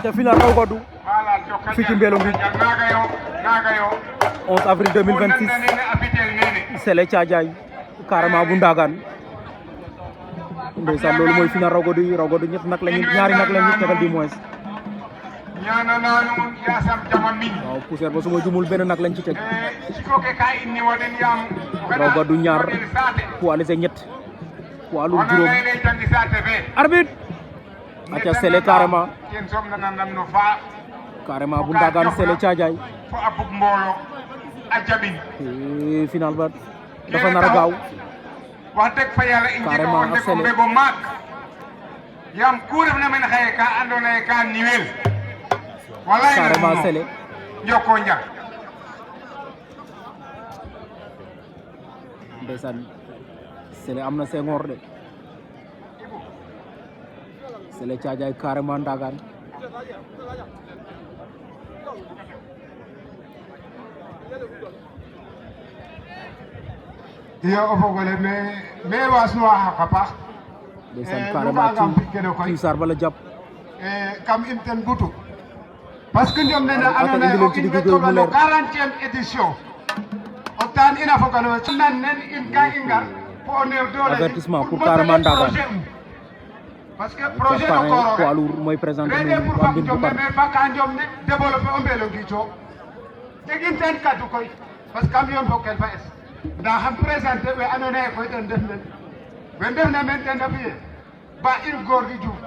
aca final raw gadu fii ci Mbelongutt 11 avril 2026 Sélé Thiadiaye carrément bu Ndagane ndeysaan loolu mooy final raw gadu yi ñett nag lañu ñaari nag lañu tegal du moins waaw poussière ba suma jumul benn nag lañ ci teg raw gadu ñaar poids léger ñett poids lourd juróom arbitre aca Sélé carrément bu Ndagane Sélé Thiadiaye final ba dafa nar a gaaw wax dëgg fa yàlla in jega o ndeko mbego maak yaam ku refna mene xaye ka andoona yee ka niwel walay carrément Sélé njoko njal ndeysaan Sélé am na Senghor de Sélé Thiadiaye carrément Ndagane iyo o fogole me wasnuwa xaq a paax ndeysaan carrément ci sar bala jàpp kam in ten butu parce que ñoom nene andoona yee o in we tola no 40e édition o taan ina fogano nan nen in ka i ngar fo o neew doole avertissement pour carrément Ndagane parce que projet o koor poids lourd mooy présenté rede pour fak jom ne faka jom ne développer o Mbelongutt o jegin ten kaddu koy parce que kam yoon fo kel fa es nda xam présenté we andoona yee koy den ndef men we ndefna men ten refu yee ba in Gorgui Diouf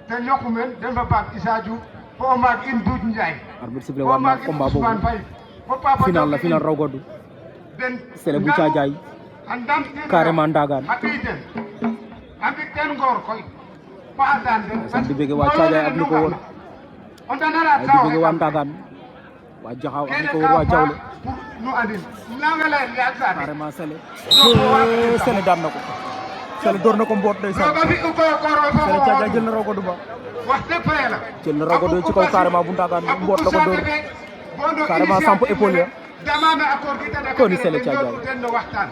ten yoqu men den fa Pape Issa Diouf fo o maag in Doudou Ndiaye arbitre sifflé waat na combat boobu final la final raw gadu Sélé bu Thiadiaye carrément Ndagane a ɓiy den a mbi ten ngoor koy fa a daan den sant di bëgg waa Thiadiaye ak ñu ko wër o ndanara ay di bëgg waa Ndagane waa Jaxaaw ak ñu ko wër waa Diawle nu andin nanga lay yaag saate carrément Sélé Sélé daan na ko Sélé door na ko mboot ndeysaan roga fi u koy koor Sélé Thiadiaye jël na raw gadu ba wax dëgg fa yàlla jël na raw gadu ci kaw carrément bu Ndagane mboot la ko door carrément samp épaule ya damana accord gi tane ko ni Sélé Thiadiaye ten no waxtaan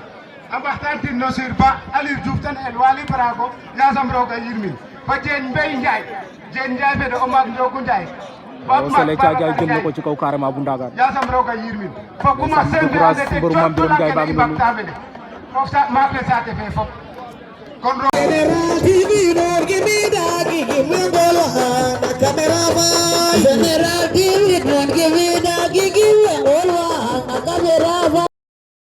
a waxtaan tin no sur ba Aliou Diouf tan el Waly Brago yasam roga yirmin fa Dieng Mbaye Ndiaye Dieng Ndiaye fede o maag Ndiogu Ndiaye waaw Sélé Thiadiaye jël na ko ci kaw carrément bu Ndagane yasam roga yirmin fo kuma sen courage mbëru Mame Birame Ndiaye baa ngi noonu foof sa maak le saate fe fop kon General TV, don't give me that, give me